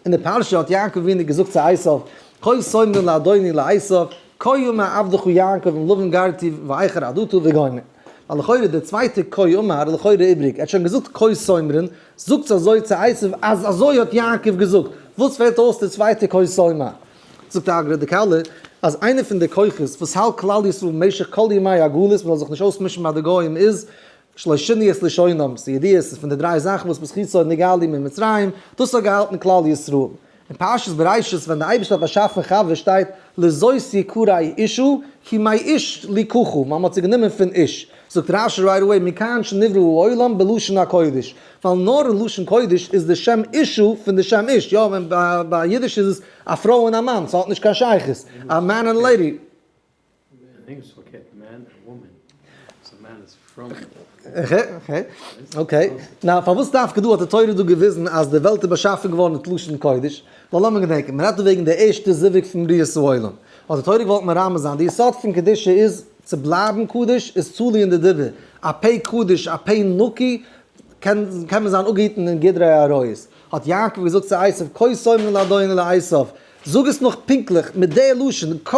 אין די פרשה האט יעקב אבינו געזאגט צו עשיו, כה תאמרון לאדוני לעשיו, כה אמר עבדך יעקב עם לבן גרתי ואחר עדתה וגומר. ווייל לכאורה די צווייטע כה אמר איז לכאורה איבריג, ער האט שוין געזאגט כה תאמרון, זאגטס אזוי צו עשיו אז אזוי האט יעקב געזאגט, וואס פעלט אויס די צווייטע כה תאמר? זאגט די אגרא דכלה אז איינע פון די כוחות וואס האלט כלל ישראל במשך כל ימי הגלות מען זאל זיך נישט אויסמישן ביי די גוים איז שלא שינו את לשונם, ס'איז ידוע ס'איז פון די דריי זאכן וואס בזכותו נגאלו ממצרים, דאס האט געהאלטן כלל ישראל. אין פרשת בראשית ווען די אייבערשטער האט באשאפן חוה שטייט לזאת יקרא אשה כי מאיש לקחה, ווייל מ'האט זי גענומען פון איש, זאגט רשי right away מכאן שנברא העולם בלשון הקודש, ווייל נאר אין לשון קודש איז די שם אשה פון די שם איש, יא ווען ביי אידיש איז עס א פרוי און א מאן, ס'האט נישט קיין שייכות, א man און lady. Okay, now פארוואס דווקא דא האט די תורה דא געוויזן אז די וועלט איז באשאפן געווארן מיט לשון קודש? ווייל לאמיר געדענקען, מען רעדט דא וועגן די ערשטע זיווג פון בריאת העולם, האט די תורה געוואלט מרמז זיין, די יסוד פון קדושה איז צו בלייבן קדוש איז תלוי אין די דיבור, א פה קדוש א פה נקי קען קען מען זיין אפגעהיטן אין גדרי העריות. האט יעקב געזאגט צו עשיו, כה תאמרון לאדוני לעשיו, זאג עס נאך פונקטליך, מיט די לשון, כה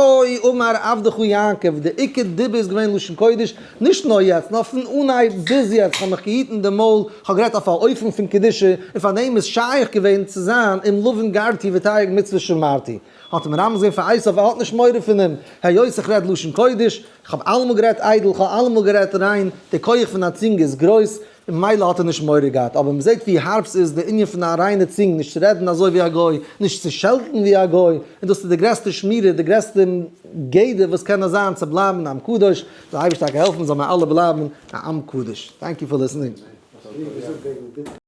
אמר עבדך יעקב, די עיקר דיבור איז געווען לשון קודש, נישט נאר יעצט, נאר פון אנהייב ביז יעצט, כ'האב מיך געהיטן די מויל, כ'האב גערעדט אויף א אופן פון קדושה, און פאר דעם איז שייך געווען צו זיין עם לבן גרתי ותרי"ג מצוות שמרתי. האט ער מרמז געווען פאר עשיו, ער האט נישט מורא פון אים, היות איך רעד לשון קודש, כ'האב אלעמאל גערעדט איידל, כ'האב אלעמאל גערעדט ריין, די כח פון א צונג איז גרויס, און מילא האט ער נישט מורא געהאט, אבער מ'זעט ווי הארב ס'איז די ענין פון א ריינע צונג, נישט צו רעדן אזוי ווי א גוי, נישט צו שעלטן ווי א גוי, און דאס איז די גרעסטע שמירה, די גרעסטע גדר וואס קען נאר זיין צו בלייבן עם קדוש, זאל אייבערשטער טאקע העלפן זאל מיר אלע בלייבן א עם קדוש. Thank you for listening.